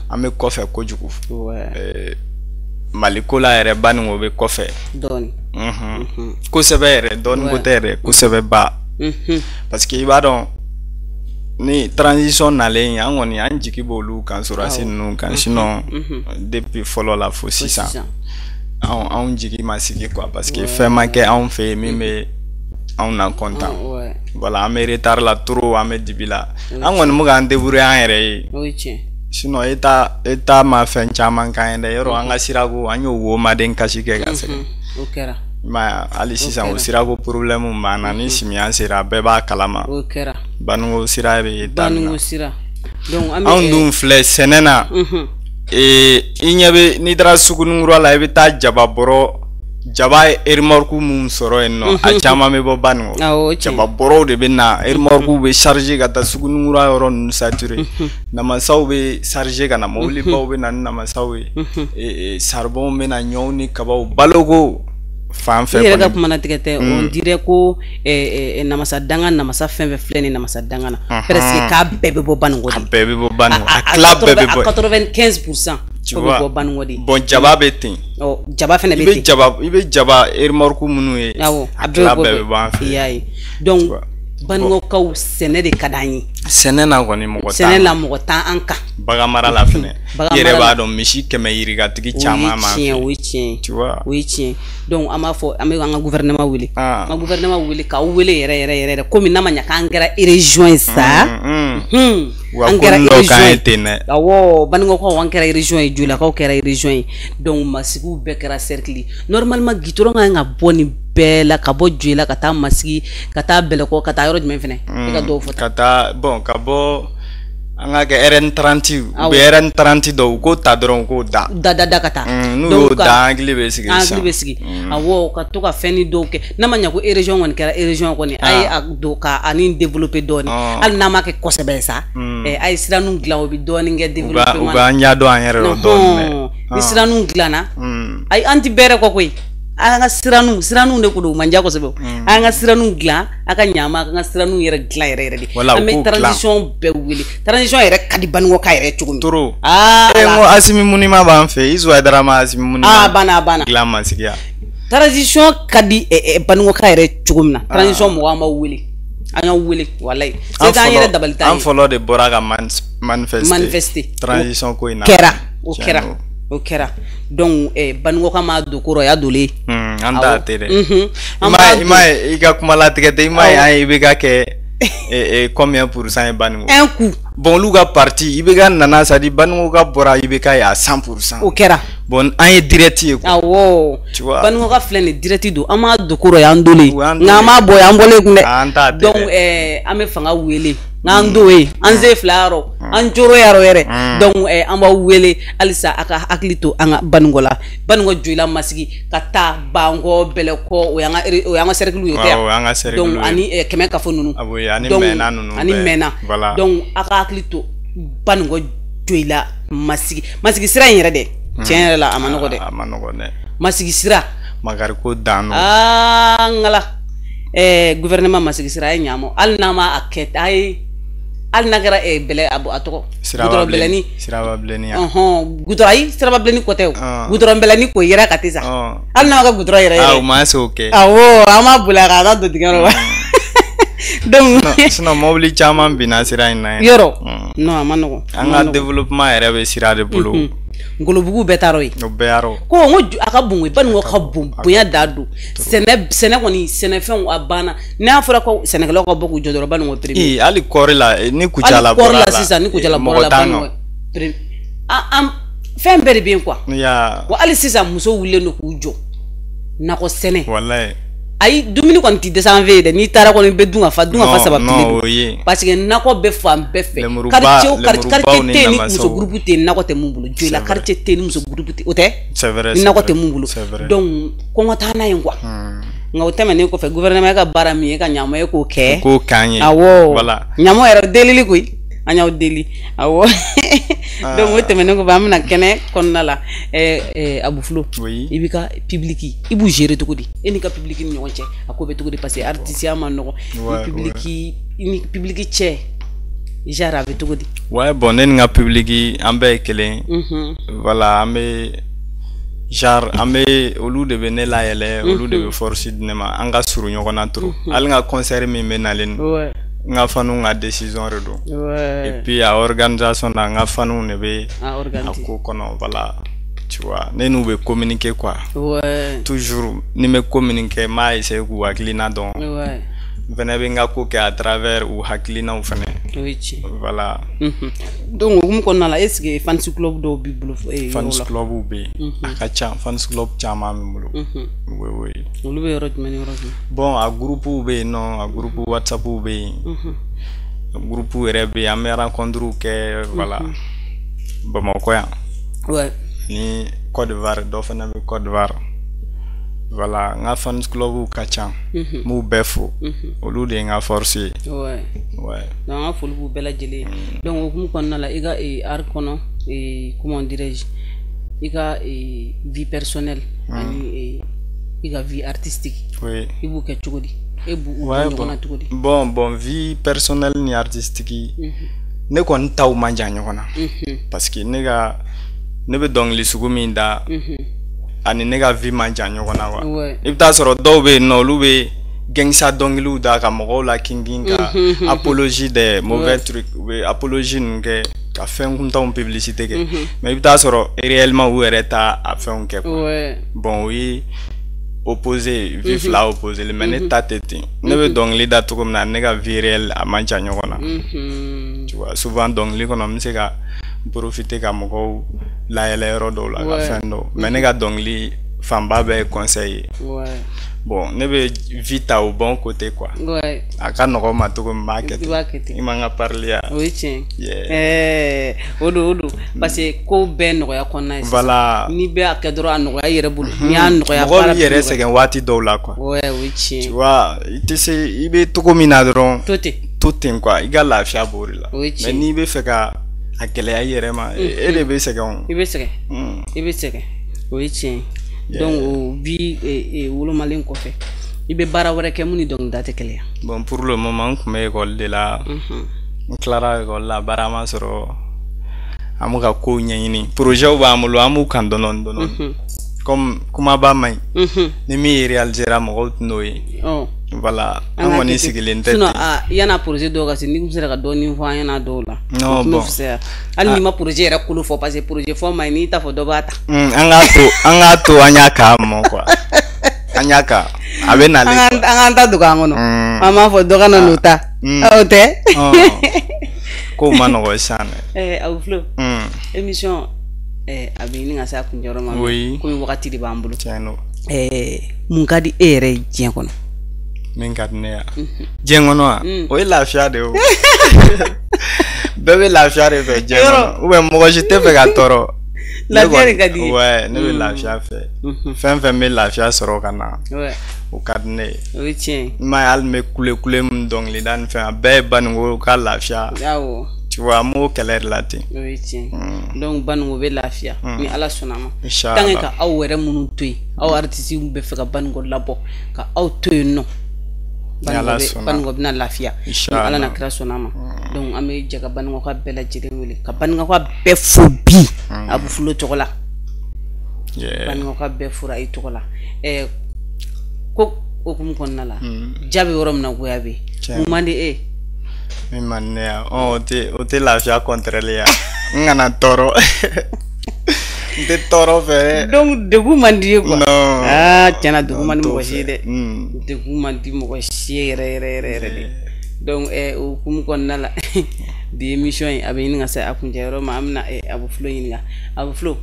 an bɛ kɔfɛ kojugu. Mali ko la yɛrɛ, Baninko bɛ kɔfɛ. Dɔɔni. Kosɛbɛ yɛrɛ, dɔɔni ko tɛ yɛrɛ, kosɛbɛ ba. Parce que i b'a dɔn, ni transition nalen, an kɔni an jigi b'olu kan, sɔrɔdasi ninnu kan. Sinon depuis fɔlɔ la fo sisan, anw jigi ma sigi quoi, parce que fɛn ma kɛ anw fɛ yen min bɛ anw na content. Voilà, an bɛ retard la trop, an bɛ dibi la. An kɔni bɛ k'an débrouiller an yɛrɛ ye. O ye tiɲɛ. Sinon état ma fɛn caman k'an ye dɛ. Yɔrɔ an ka sirako, an y'o womaden kasi kɛ ka sɛgɛn. O kɛra. I m'a ye, hali sisan o sirako problème b'an na. Ni samiya sera, bɛɛ b'a kalama. O kɛra. Baninko sira bɛ état min na. Baninko sira. Donc an bɛ anw dun filɛ sɛnɛ na. I ɲɛ bɛ, n'i taara Sugunikura la, i bɛ taa jaba bɔrɔ, jaba ye remorque mun sɔrɔ yen nɔ, a caman bɛ bɔ Baninko. Jaba bɔrɔw de bɛ na, remorque bɛ charger ka taa Sugunikura yɔrɔ ninnu saturer. Namasaw bɛ charger ka na, mobilibaw bɛ na ni namasaw ye, charbon bɛ na, ɲɔw ni kabaw, baloko fan fɛ. I yɛrɛ ka kuma latigɛ tɛ, on dirait ko namasa danga, namasa fɛn fɛn filɛ nin namasa danga na, presque k'a bɛɛ bɛ bɔ Baninko de. A bɛɛ bɛ bɔ Baninko, a tila bɛɛ bɛ bɔ. 95% ko bɛ bɔ Baninko de. Bon, jaba bɛ ten. Ɔ, jaba fɛnɛ bɛ ten. I bɛ jaba remorque minnu ye, a tila bɛɛ bɛ bɔ an fɛ. I y'a ye, donc Baninkokaw, sɛnɛ de ka d'an ye. Sɛnɛ na kɔni mɔgɔ t'an. Sɛnɛ la mɔgɔ t'an an kan. Bagan mara la fɛnɛ. I yɛrɛ b'a dɔn, misi 100 yirikatigi caman b'an fɛ. O ye tiɲɛ ye. Tu vois. O ye tiɲɛ. Donc an b'a fɔ, an bɛ an ka gouvernement wele. An ka gouvernement wele k'aw wele yɛrɛ yɛrɛ yɛrɛ, komi n'a ma ɲɛ k'an kɛra région ye sa. An kɛra région ye ten dɛ. Awɔ, Baninkokaw, an kɛra région ye, Jolakaw kɛra région ye. Donc Masigiw bɛɛ kɛra cercle. Normalement goudron kan ka bɔ nin bɛɛ la, ka bɔ Joyila ka taa Masigi, ka taa Bɛlɛkɔ, ka taa yɔrɔ jumɛn fɛnɛ? E ka dɔw fɔ. Ka taa, bon, ka bɔ, an ka kɛ RN30, u bɛ RN30 dɔw, u k'o ta dɔrɔn, u k'o da. Da da da ka taa. N'u y'o da, an hakili bɛ sigi sisan. An hakili bɛ sigi. Awɔ, ka to ka fɛn ni dɔw kɛ. N'a ma ɲɛ ko région kɔni kɛra région kɔni, a ye a don ka ani développer dɔɔni. Hali n'a ma kɛ kosɛbɛ sa, a ye siraninw dilan, o bɛ dɔɔni kɛ développement. U k'an ɲɛ dɔn an yɛrɛ la dɔɔni dɛ. Ni siraninw dilanna, ayi, an ti bɛrɛ kɔ koyi. An ka siraninw de ko don, o man diya kosɛbɛ. An ka siraninw dilan, a ka ɲama, an ka siraninw yɛrɛ dilan yɛrɛ yɛrɛ de. An bɛ transition bɛɛ wele. Transition yɛrɛ ka di Baninkoka yɛrɛ cogo min. Trop. Aa. N ko Asimi Munima b'an fɛ, Isu Hayidara ma Asimi Munima. Aa, banna a banna. Dilan Masigiya. Transition ka di Baninkoka yɛrɛ cogo min na. Transition mɔgɔw, an b'aw wele. An y'aw wele, walayi. Se t'an yɛrɛ dabali t'an ye. An fɔlɔ de bɔra ka manifester. Manifester. Transition ko in na. Kɛra, o kɛra. O kɛra. Donc Baninkoka ma don ko rɔ, y'a dolen. An t'a tɛ dɛ. I m'a ye, i ka kuma latigɛ tɛ, i m'a ye, an ye IBK kɛ combien pourcent ye Baninko? Un coup. Bon, olu ka parti IBK nana, c'est à dire Baninkoka bɔra IBK ye à 100%. O kɛra. Bon, an ye direct ye quoi. Awɔ. Tu vois. Baninkoka filɛ nin, direct don. An m'a don ko rɔ, y'an dolen. Nka an m'a bɔ, y'an bɔlen kun dɛ. An t'a tɛ dɛ. Donc an bɛ fanga wele. N'an do ye, an se fila yɔrɔ, an coro yɔrɔ yɛrɛ. Donc an b'aw wele halisa, a ka hakili to an ka Baninko la. Baninko, Joyila, Masigi, ka taa Bankɔ, Bɛlɛkɔ, o y'an ka cercle ye, o tɛ yan? Donc ani Kɛmɛ Kafo ninnu, ani Mɛna ninnu, ani Mɛna. Donc a ka hakili to Baninko, Joyila, Masigi. Masigi sira in yɛrɛ dɛ, tiɲɛ yɛrɛ la, a ma nɔgɔ dɛ. A ma nɔgɔ dɛ. Masigi sira. Makari ko dan. Aa, n kala gouvernement, Masigi sira, a ye ɲa ma, hali n'a ma a kɛ, a ye, hali n'a kɛra bɛlɛ, a tɔgɔ goudron bɛlɛni. Siraba bilenni. Ɔhɔn, goudron, ayi, siraba bilenni ko tɛ o, goudron bɛlɛni ko yɛrɛ ka tɛ sa, hali n'a ma kɛ goudron yɛrɛ yɛrɛ. O ma se o kɛ. Awɔ, an b'a boli a kan, a ka don dingɛ kɔnɔ. Donc sinon mobili caman binna sira in na. Yɔrɔ non, a ma nɔgɔn. An ka développement yɛrɛ bɛ sira de bolo. Ngolobugu bɛɛ taara yen. O bɛɛ yarɔ. Ko n ko a ka bon koyi, Baninko ka bon, bonya da don. Sɛnɛ kɔni, sɛnɛfɛnw a banna. N'a fɔra ko sɛnɛkɛlaw ka bɔ k'u jɔ dɔrɔn, Baninko premier. Ee, hali kɔɔri la, ni Kucala bɔra la. Hali kɔɔri la sisan, ni Kucala bɔra la, Baninko premier. An fɛn bɛɛ de bɛ yen quoi. Ya. Wa hali sisan musow wulilen don k'u jɔ. Nakɔ sɛnɛ. Walayi. Ayi, dumuni kɔni ti dɛsɛ an fɛ yen dɛ. N'i taara kɔni, i bɛ dun ka fa, dun ka fa sabatilen don, parce que nakɔ bɛ fan bɛɛ fɛ. Quartier o quartier, tɛ yen ni muso groupe tɛ yen nakɔ tɛ mun bolo. Joyila quartier tɛ yen ni muso groupe tɛ, o tɛ ni nakɔ tɛ mun bolo. Donc kɔngɔ t'an na yen quoi. Nka o tɛmɛnen kɔfɛ, gouvernement ka baara min ye ka ɲama ye k'o kɛ. K'o k'an ye. Awɔ, ɲama yɛrɛ delili koyi, an y'aw deli, awɔ. Donc o tɛmɛnen kɔfɛ, an bɛna kɛnɛ kɔnɔna la. Abou Flow, i b'i ka public, i b'u gérer cogo di? E n'i ka public ni ɲɔgɔn cɛ, a ko bɛ cogo di? Parce que artiste ma nɔgɔn. Ni public, i ni public cɛ, genre a bɛ cogo di? Ouais, bon, ne ni n ka public, an bɛɛ ye kelen. Voilà, an bɛ genre, an bɛ, olu de bɛ ne layɛlɛ, olu de bɛ force di ne ma. An ka surun ɲɔgɔn na trop. Hali n ka concert min bɛ nalen, n ka fanw ka décision de don. Et puis a organisation na, n ka fanw de bɛ a ko kɔnɔ. Voilà, tu vois, ne n'u bɛ communiquer quoi. Toujours ni n bɛ communiquer, n b'a essayer k'u hakilina dɔn. N fɛnɛ bɛ n ka ko kɛ à travers u hakilinaw fɛnɛ. Voilà. Donc o hukumu kɔnɔna la, est ce que fans club dɔw b'i bolo? Fans club bɛ yen, a ka ca, fans club caman bɛ n bolo. Oui, oui. Olu bɛ yɔrɔ jumɛn ni yɔrɔ jumɛn? Bon, a groupe bɛ yen nɔ, a groupe WhatsApp bɛ yen, a groupe yɛrɛ bɛ yen, an bɛ rencontre kɛ, voilà, Bamakɔ yan. Ni Côte d'Ivoire, dɔ fana bɛ Côte d'Ivoire. Voilà, n ka fans club ka ca, n b'u bɛɛ fo, olu de ye n ka force ye. Ouais. Donc an ka foli b'u bɛɛ lajɛlen ye. Donc o hukumu kɔnɔna la, i ka art kɔnɔ, comment dirais-je, i ka vie personnelle ani i ka vie artistique, i b'u kɛ cogo di? E b'u bɔ ɲɔgɔn na cogo di? Bon, vie personnelle ni artistique, ne kɔni taw man jan ɲɔgɔn na, parce que ne ka, ne bɛ dɔnkili sugu min da ani ne ka vie man jan ɲɔgɔn na quoi. I bɛ taa sɔrɔ dɔw bɛ yen nɔ, olu bɛ gangsta dɔnkiliw da ka mɔgɔw la kinkin, ka apologie des mauvais trucs, u bɛ apologie ninnu kɛ ka fɛn kuntanw publicité kɛ, mais i bɛ taa sɔrɔ réellement u yɛrɛ t'a a fɛnw kɛ quoi. Bon, o ye opposé, vie fila opposé, mais ne ta tɛ ten. Ne bɛ dɔnkili da cogo min na, ne ka vie réelle a man jan ɲɔgɔn na, tu vois. Souvent dɔnkili kɔnɔ, n bɛ se ka profiter ka mɔgɔw layɛlɛ yɔrɔ dɔw la, ka fɛn dɔw, mais ne ka dɔnkili fanba bɛɛ ye conseil ye. Bon, ne bɛ vie ta au bon côté quoi. A ka nɔgɔn ma cogo min, n b'a kɛ ten. I man ka parler ya. O ye tiɲɛ ye. O don, o don, parce que ko bɛɛ nɔgɔya kɔnɔna ye. Voilà. N'i bɛ a kɛ dɔrɔn, a nɔgɔya i yɛrɛ bolo. N'i y'a nɔgɔya. Mɔgɔ b'i yɛrɛ sɛgɛn waati dɔw la quoi. Ouais, o ye tiɲɛ. Tu vois, i tɛ se, i bɛ cogo min na dɔrɔn. To ten. To ten quoi, i ka lafiya b'o de la. O ye tiɲɛ. Mais n'i bɛ fɛ ka a gɛlɛya i yɛrɛ ma, e de bɛ sɛgɛn o. I bɛ sɛgɛn. I bɛ sɛgɛn. O ye tiɲɛ ye. Donc o bi wolomalen kɔfɛ, i bɛ baara wɛrɛ kɛ mun ni dɔnkilida tɛ kelen ye? Bon, pour le moment, n tun bɛ école de la. N tilara école la, baara ma sɔrɔ. An bɛ ka kow ɲɛɲini, projet b'an bolo, an b'u kan dɔɔni dɔɔni. Comme kumaba man ɲi, ni min réalisera, mɔgɔw tɛ n'o ye. Voilà, an kɔni sigilen tɛ. Sinon yan'a projet dɔw ka se, n'i kun sera ka dɔɔnin fɔ an ɲɛna dɔw la. Non, bon. Hali n'i ma projet yɛrɛ kolo fɔ, parce que projet fɔ man ɲi, n'i ta fɔ dɔ b'a ta. An k'a to, an k'a to, an y'a k'a mɔ quoi. An y'a ka, a bɛ nalen. An k'an ta dogo an kɔnɔ. An b'a fɔ dɔ ka na n'o ta. O tɛ. Kow ma nɔgɔ sisan dɛ. Abou Flow. Émission a bɛ ɲini ka se a kuncɛyɔrɔ ma. Komi wagati de b'an bolo. Tiɲɛ don. Mun ka di e yɛrɛ ye diɲɛ kɔnɔ? Min ka di ne ye diɲɛ kɔnɔ wa? O ye lafiya de ye o. Bɛɛ bɛ lafiya de fɛ diɲɛ kɔnɔ, ou bien mɔgɔ si tɛ fɛ ka tɔɔrɔ. Lafiya de ka di ye. Ouais, ne bɛ lafiya fɛ. Fɛn fɛn bɛ lafiya sɔrɔ ka na, o ka di ne ye. O ye tiɲɛ ye. I m'a ye, hali n bɛ kule kule min dɔnkilida ni fɛn, a bɛɛ ye Baninko ka lafiya. Awɔ. Tu vois, an b'o kɛlɛ de la ten. O ye tiɲɛ ye. Donc Baninko bɛ lafiya ni Ala sɔnna a ma. Inchallah. Tant que ka aw yɛrɛ minnu to yen, aw artistes bɛ fɛ ka Baninko labɔ, ka aw to yen nɔ. Baninko bɛna lafiya ni Ala na kira sɔnna a ma. Donc an bɛ jɛ ka Baninko ka bɛɛ lajɛlen wele, ka Baninko ka bɛɛ fo bi Abou Flow tɔgɔ la. Baninko ka bɛɛ fora i tɔgɔ la. Ko hukumu kɔnɔna la, ja bɛ yɔrɔ min na, goya bɛ yen. Mun man di e ye? Min man di ne ye, o tɛ lafiya contraire ye, n kana tɔɔrɔ. N tɛ tɔɔrɔ fɛ. Donc degun man di ye quoi. Non. Aa, tiɲɛna, degun man di mɔgɔ si ye dɛ. Degun man di mɔgɔ si ye yɛrɛ yɛrɛ yɛrɛ yɛrɛ de. Donc o hukumu kɔnɔna la, bi émission in a bɛ ɲini ka se a kuncɛyɔrɔ ma. An bɛna Abou Flow ɲininka. Abou Flow,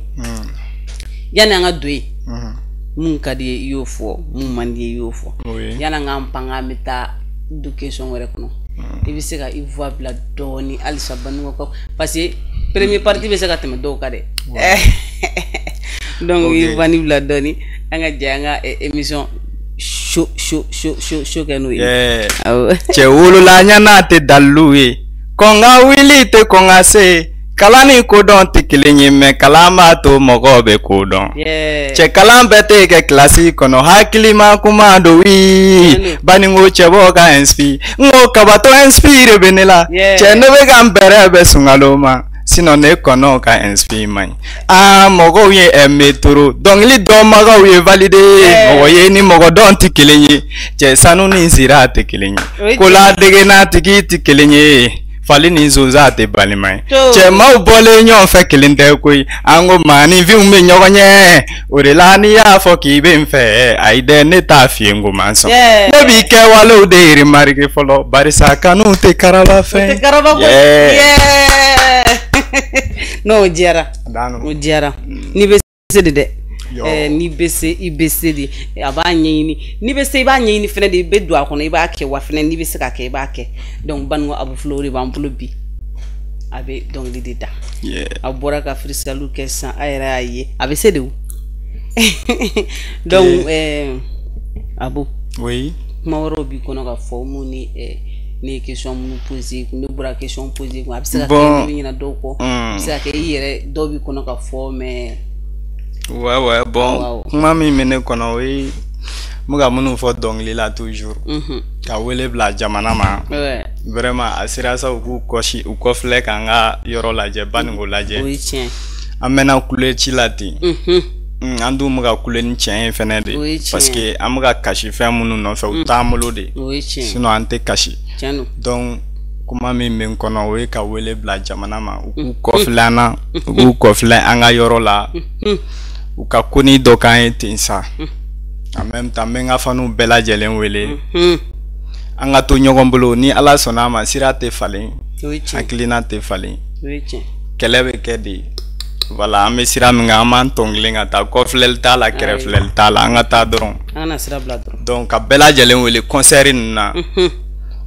yanni an ka don yen, Mun ka di ye i y'o fɔ, mun man di ye i y'o fɔ. Yan'an k'an pan k'an bɛ taa du question wɛrɛ kɔnɔ, i bɛ se ka i voix bila dɔɔni halisa Banikɔkaw, parce que premier partie bɛ se ka tɛmɛ dɔw kan dɛ. Donc i voix ni bila dɔɔni, an ka jɛ an ka émission show show show show show kɛ n'o ye. Cɛ wolola ɲana tɛ dalilu ye, kɔn ka wuli tɛ kɔn ka se. Kalan ni kodɔn tɛ kelen ye, mɛ kalan b'a to mɔgɔw bɛ kodɔn. Cɛ kalan bɛɛ tɛ kɛ kilasi kɔnɔ, hakilima kuma don wi. Baninko cɛbɔ ka inspire, n ko kabatɔ inspire bɛ ne la. Cɛ ne bɛ ka n bɛrɛ bɛn sunkalo ma, sinon ne kɔnɔw ka inspire man ɲi. Aa mɔgɔw ye métro, dɔnkili dɔnbagaw ye validé. Mɔgɔ ye ni mɔgɔ dɔn tɛ kelen ye, cɛ sanu ni sira tɛ kelen ye, koladege n'a tigi tɛ kelen ye, fali ni zonzan tɛ balima ye. Cɛmaw bɔlen ɲɔgɔn fɛ kelen tɛ koyi, an ko maaninfinw bɛ ɲɔgɔn ɲɛ. O de la n'i y'a fɔ k'i bɛ n fɛ, ayi dɛ, ne t'a f'i ye n ko man sɔn. Ne b'i kɛwalew de remarquer fɔlɔ, barisa kanu tɛ karaba fɛn. Non, o diyara, o diyara. N'i bɛ se de dɛ, n'i bɛ se, i bɛ se de, a b'a ɲɛɲini. N'i bɛ se, i b'a ɲɛɲini fɛnɛ de, i bɛ don a kɔnɔ, i b'a kɛ wa fɛnɛ n'i bɛ se k'a kɛ, i b'a kɛ. Donc Banikɔ Abou Flow de b'an bolo bi, a bɛ dɔnkili de da. A bɔra ka freestyle kɛ sisan, a yɛrɛ y'a ye a bɛ se de o. Donc Abou, oui, kuma wɛrɛw b'i kɔnɔ ka fɔ mun ni ne ye question minnu posé, ne bɔra question posé kun, a bɛ se ka kɛ ne bɛ ɲinɛ dɔw kɔ, a bɛ se ka kɛ i yɛrɛ dɔw b'i kɔnɔ ka fɔ, mais ouais, bon, kuma min bɛ ne kɔnɔ, o ye n bɛ ka minnu fɔ dɔnkili la toujours, ka wele bila jamana ma. Vraiment a sera sa u k'u kɔsi u kɔfilɛ k'an ka yɔrɔ lajɛ, Baninko lajɛ. O ye tiɲɛ. An mɛnna kule ci la ten. An dun bɛ ka kule ni tiɲɛ ye fɛnɛ de, parce que an bɛ ka kasi fɛn minnu nɔfɛ, u t'an bolo de. O ye tiɲɛ. Sinon an tɛ kasi. Donc kuma min bɛ n kɔnɔ, o ye ka wele bila jamana ma, u k'u kɔfilɛ an na, u k'u kɔfilɛ an ka yɔrɔ la. U ka koni dɔ k'an ye ten sa. En même temps n bɛ n ka faniw bɛɛ lajɛlen wele, an ka to ɲɔgɔn bolo, ni Ala sɔnna a ma, sira tɛ falen, hakilina tɛ falen, kɛlɛ bɛ kɛ de. Voilà, an bɛ sira min kan, an b'an tɔn kelen ka taa, kɔfilɛli t'a la, kɛrɛfilɛli t'a la, an ka taa dɔrɔn. An kana sira bila dɔrɔn. Donc ka bɛɛ lajɛlen wele concert ninnu na,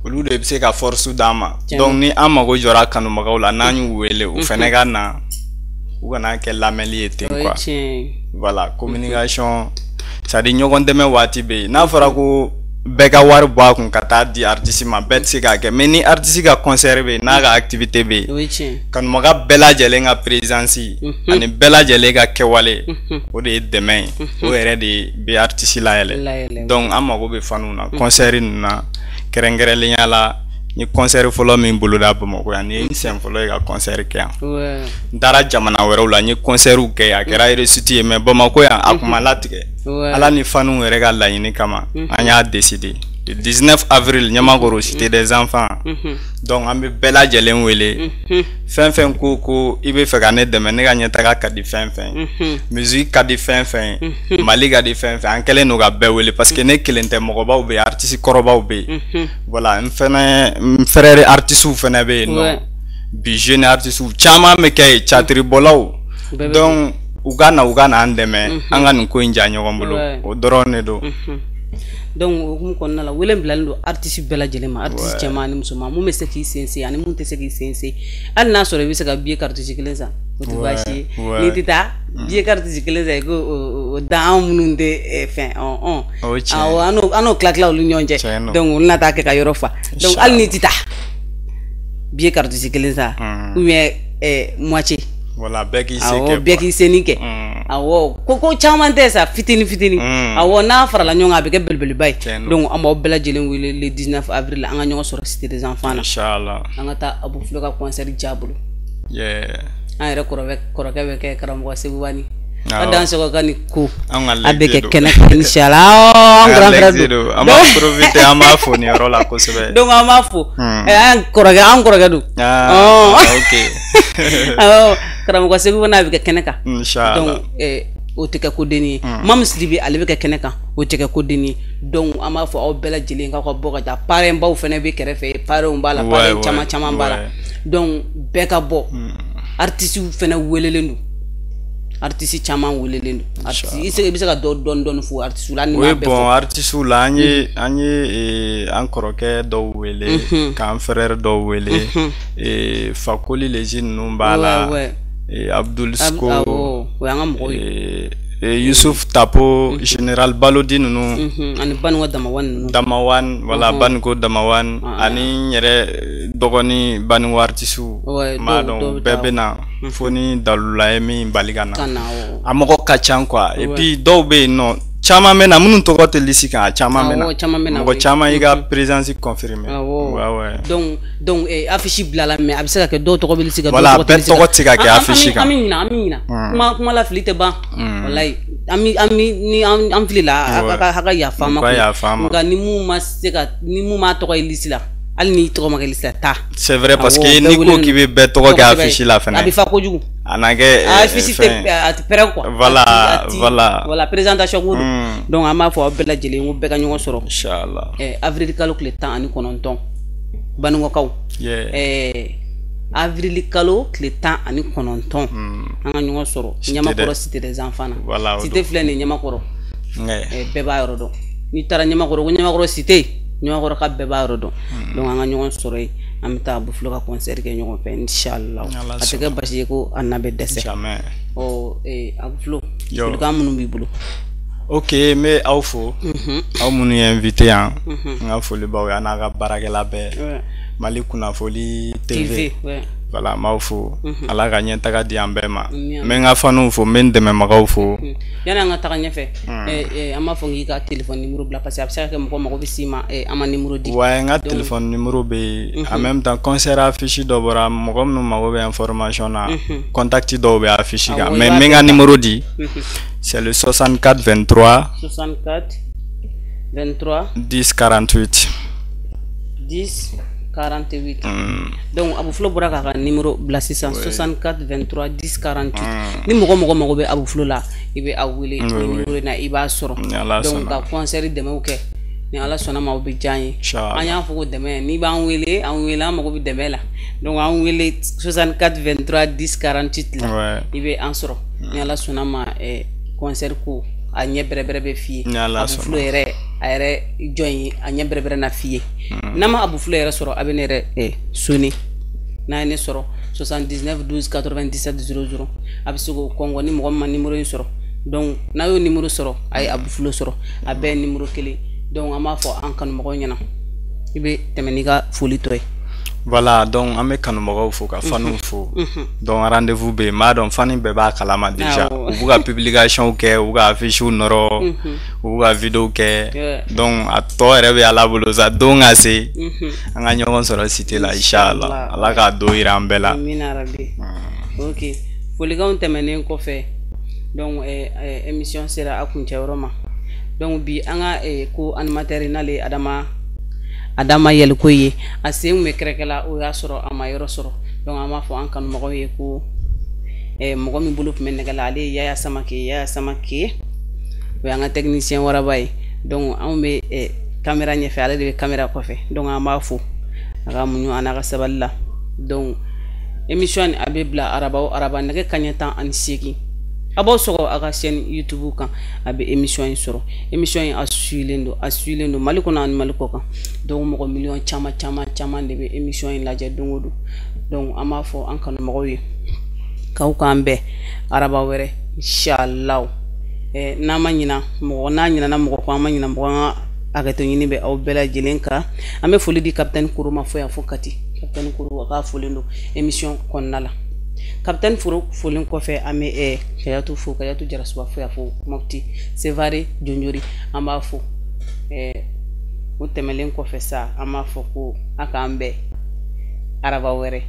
olu de bɛ se ka force d'an ma. Donc ni an mago jɔra kanubagaw la, n'an y'u wele, u fɛnɛ ka na, u kana kɛ lamɛnli ye ten quoi. Voilà, communication, c'est à dire ɲɔgɔn dɛmɛ waati bɛ yen. N'a fɔra ko bɛɛ ka wari bɔ a kun ka taa di artiste ma, bɛɛ tɛ se k'a kɛ, mais ni artiste ka concert bɛ yen, n'a ka activité bɛ yen, kanubaga bɛɛ lajɛlen ka présence ani bɛɛ lajɛlen ka kɛwale, o de ye dɛmɛ ye, o yɛrɛ de bɛ artiste layɛlɛ. Donc an mago bɛ faniw na concert ninnu na, kɛrɛnkɛrɛnnenya la n ye concert fɔlɔ min boloda Bamakɔ yan, nin ye n siɲɛ fɔlɔ ye ka concert kɛ yan. N taara jamana wɛrɛw la, n ye concert kɛ, a kɛra réussite ye, mais Bamakɔ yan a kun ma latigɛ. Ala ni faniw yɛrɛ ka laɲini kama, an y'a décidé le 19 avril, Ɲamakɔrɔ, cité des enfants. Donc an bɛ bɛɛ lajɛlen wele, fɛn fɛn ko i bɛ fɛ ka ne dɛmɛ, ne ka ɲɛtaga ka di fɛn fɛn, musique ka di fɛn fɛn, Mali ka di fɛn fɛn, an kɛlen don ka bɛɛ wele, parce que ne kelen tɛ, mɔgɔbaw bɛ yen, artiste kɔrɔbaw bɛ yen. Voilà, n fɛnɛ n frère artistes fɛnɛ bɛ yen nɔ, bi jeune artistes caman bɛ kɛ yen, catiribɔlaw. Donc u ka na, u ka na an dɛmɛ, an ka nin ko in ja ɲɔgɔn bolo, o dɔrɔn de don. Donc o hukumu kɔnɔna la, wele bilalen don artiste bɛɛ lajɛlen ma, artiste cɛman ani musoman, mun bɛ se k'i sen se ani mun tɛ se k'i sen se. Hali n'a sɔrɔ i bɛ se ka billet cartouche kelen san, o tɛ baasi ye. N'i tɛ taa billet cartouche kelen san, i ko o dan anw minnu tɛ fɛn, awɔ, an n'o tila tila olu ɲɔgɔn cɛ. Donc olu na taa kɛ ka yɔrɔ fa. Donc hali n'i tɛ taa billet cartouche kelen san, ou bien moitié. Voilà, bɛɛ k'i se kɛ. Bɛɛ k'i se nin kɛ. Awɔ, ko caman tɛ sa, fitini fitini. Awɔ, n'a farala ɲɔgɔn kan, a bɛ kɛ belebeleba ye. Donc an b'aw bɛɛ lajɛlen wele le 19 avril, an ka ɲɔgɔn sɔrɔ cité des enfants na. Inchallah. An ka taa Abou Flow ka concert ja bolo. An yɛrɛ kɔrɔkɛ bɛ kɛ karamɔgɔ Seguba ni. A dan sɔgɔ ka ni ko. A bɛ kɛ kɛnɛ kan inchallah. An grand frère don. An b'a profiter, an b'a fo nin yɔrɔ la kosɛbɛ. Donc an b'a fo. An kɔrɔkɛ don. Ok. Awɔ, karamɔgɔ Seguba n'a bɛ kɛ kɛnɛ kan. Inchallah. Donc o tɛ kɛ ko denni ye. Mamu Sidibe ale bɛ kɛ kɛnɛ kan, o tɛ kɛ ko denni ye. Donc an b'a fɔ aw bɛɛ lajɛlen k'aw ka bɔ ka taa, parrain baw fana bɛ kɛrɛfɛ, parrainw b'a la, parrain caman caman b'a la. Donc bɛɛ ka bɔ. Artistes fana welelen don. Artiste caman welelen don. Artiste i bɛ se ka dɔ dɔɔni fɔ artiste la ni m'a bɛɛ fɔ. Oui, bon, artiste la an ye an kɔrɔkɛ dɔw wele, k'an frère dɔw wele, Fakoli Lezi ninnu b'a la, Abdul Sko, o y'an ka mɔgɔw ye. Youssouf Tapo, Général Balodi ninnu, ani Baninko Damawan ninnu. Damawan, voilà, Baninko Damawan, ani n yɛrɛ dɔgɔnin Baninko artiste, n b'a dɔn bɛɛ bɛ na, fo ni Dalula ye min bali ka na. A mɔgɔ ka ca quoi, et puis dɔw bɛ yen nɔ caman bɛ na minnu tɔgɔ tɛ liste kan, a caman bɛ na. Mɔgɔ caman y'i ka présence confirmée. Ouais. Donc affiche bilala, mais a bɛ se ka kɛ dɔw tɔgɔ bɛ liste kan. Voilà, bɛɛ tɔgɔ tɛ se ka kɛ affiche kan. An bɛ ɲina. Kuma la fili tɛ ban. Walayi, an ni an filila, a ka yafa an ma. Nka ni mun ma se ka, ni mun m'a tɔgɔ ye liste la, hali n'i tɔgɔ ma kɛ liste la, taa. C'est vrai, parce que n'i ko k'i bɛ bɛɛ tɔgɔ kɛ affiche la fɛnɛ, a bɛ fa kojugu. A na kɛ affiche tɛ, a tɛ pɛrɛn quoi. Voilà, voilà. Voilà, présentation ko don. Donc an b'a fɔ aw bɛɛ lajɛlen ko bɛɛ ka ɲɔgɔn sɔrɔ. Inchallah. Avril kalo tile 19, Banikɔkaw. Avril kalo tile 19, an ka ɲɔgɔn sɔrɔ Ɲamakɔrɔ Cité des Enfants na. Cité filɛ nin ye Ɲamakɔrɔ. Bɛɛ b'a yɔrɔ dɔn. N'i taara Ɲamakɔrɔ, ko Ɲamakɔrɔ Cité, Ɲamakɔrɔ ka bɛɛ b'a yɔrɔ dɔn. Donc an ka ɲɔgɔn sɔrɔ yen, an bɛ taa Abu Flo ka concert kɛ ɲɔgɔn fɛ inchallah. A tɛ kɛ basi ye ko a na bɛ dɛsɛ. Ɔ Abu Flo, folikan minnu b'i bolo. Ok, n bɛ aw fo, aw minnu ye invité yan, n ka foli b'aw ye, a n'a ka baarakɛla bɛɛ. Mali Kunnafoni TV, voilà, n b'aw fo. Ala ka ɲɛtaga di an bɛɛ ma. N bɛ n ka faniw fo, n bɛ n dɛmɛbagaw fo. Yanni an ka taga ɲɛfɛ, an b'a fɔ k'i ka téléphone numéro bila, parce que a bɛ se ka kɛ mɔgɔ mago bɛ s'i ma, an ma numéro di. Ouais, n ka téléphone numéro bɛ yen. En même temps, concert affiche dɔ bɔra, mɔgɔ minnu mago bɛ information na, contact dɔw bɛ affiche kan, mais n bɛ n ka numéro di. C'est le 64 23 64 23 10 48 10 48. Donc Abu Flo bɔra k'a ka numéro bila sisan, 64 23 10 48. Ni mɔgɔ mago bɛ Abu Flo la, i bɛ a wele ni numéro in na, i b'a sɔrɔ. Donc ka concert dɛmɛw kɛ, ni Ala sɔnna ma, o bɛ diya an ye. An y'a fɔ ko dɛmɛ, n'i b'an wele, an wele, an mago bɛ dɛmɛ la. Donc an wele 64 23 10 48 la, i bɛ an sɔrɔ. Ni Ala sɔnna ma, concert ko a ɲɛ bɛrɛbɛrɛ bɛ f'i ye. Abu Flo yɛrɛ, a yɛrɛ jɔn ye, a ɲɛ bɛrɛbɛrɛ na f'i ye. N'a ma Abu Flo yɛrɛ sɔrɔ, a bɛ ne yɛrɛ sonné. N'a ye ne sɔrɔ 79 12 97 00, a bɛ se k'o kɔngɔ ni mɔgɔ min ma numéro in sɔrɔ. Donc n'a y'o numéro sɔrɔ, a ye Abu Flo sɔrɔ, a bɛɛ ye numéro kelen. Donc an b'a fɔ an kanumɔgɔw ɲɛna, i bɛ tɛmɛ n'i ka foli tɔ ye. Voilà, donc an bɛ kanubagaw fo, ka faniw fo. Donc rendez-vous bɛ yen, n b'a dɔn fani bɛɛ b'a kalama déjà. U b'u ka publication kɛ, u b'u ka affiches nɔrɔ, u b'u ka vidéo kɛ. Donc a tɔ yɛrɛ bɛ Ala bolo sa, don ka se, an ka ɲɔgɔn sɔrɔ cité la inchallah. Ala k'a don yira an bɛɛ la. Amina rabi. Ok, folikanw tɛmɛnen kɔfɛ, donc émission sera a kuncɛyɔrɔ ma. Donc bi an ka ko animateur n'ale Adama Yɛlɛko ye, a sen kun bɛ kɛrɛkɛ la, o y'a sɔrɔ a ma yɔrɔ sɔrɔ. Donc an b'a fɔ an kanumɔgɔw ye ko mɔgɔ min bolo tun bɛ nɛgɛ la, ale ye Yaya Samake. Yaya Samake, o y'an ka technicien waraba ye. Donc anw bɛ caméra ɲɛfɛ, ale de bɛ caméra kɔfɛ. Donc an b'a fo a ka muɲu a n'a ka sabali la. Donc émission a bɛ bila araba o araba nɛgɛ kanɲɛ 18. A b'aw sɔgɔ a ka chaîne YouTube kan, a bɛ émission in sɔrɔ. Émission in a suilen don, a suilen don Mali kɔnɔ ani Mali kɔ kan. Donc mɔgɔ miliyɔn caman caman caman de bɛ émission in lajɛ don o don. Donc an b'a fɔ an kanumɔgɔw ye k'aw k'an bɛn araba wɛrɛ inchallah. N'an ma ɲina mɔgɔ, n'a ɲinana mɔgɔ kɔ, an ma ɲina mɔgɔ, an ka hakɛto ɲini bɛ aw bɛɛ lajɛlen kan. An bɛ foli di capitaine Koro ma fo yan fo Kati. Capitaine Koro, a k'a folen don émission kɔnɔna la. Capitaine Foro folen kɔfɛ, an bɛ Kayatu fo, Kayatu Jarasuba fo yan fo Mopti, Sevare Jonjori, an b'a fo. O tɛmɛnen kɔfɛ sa, an b'a fɔ ko a k'an bɛn araba wɛrɛ.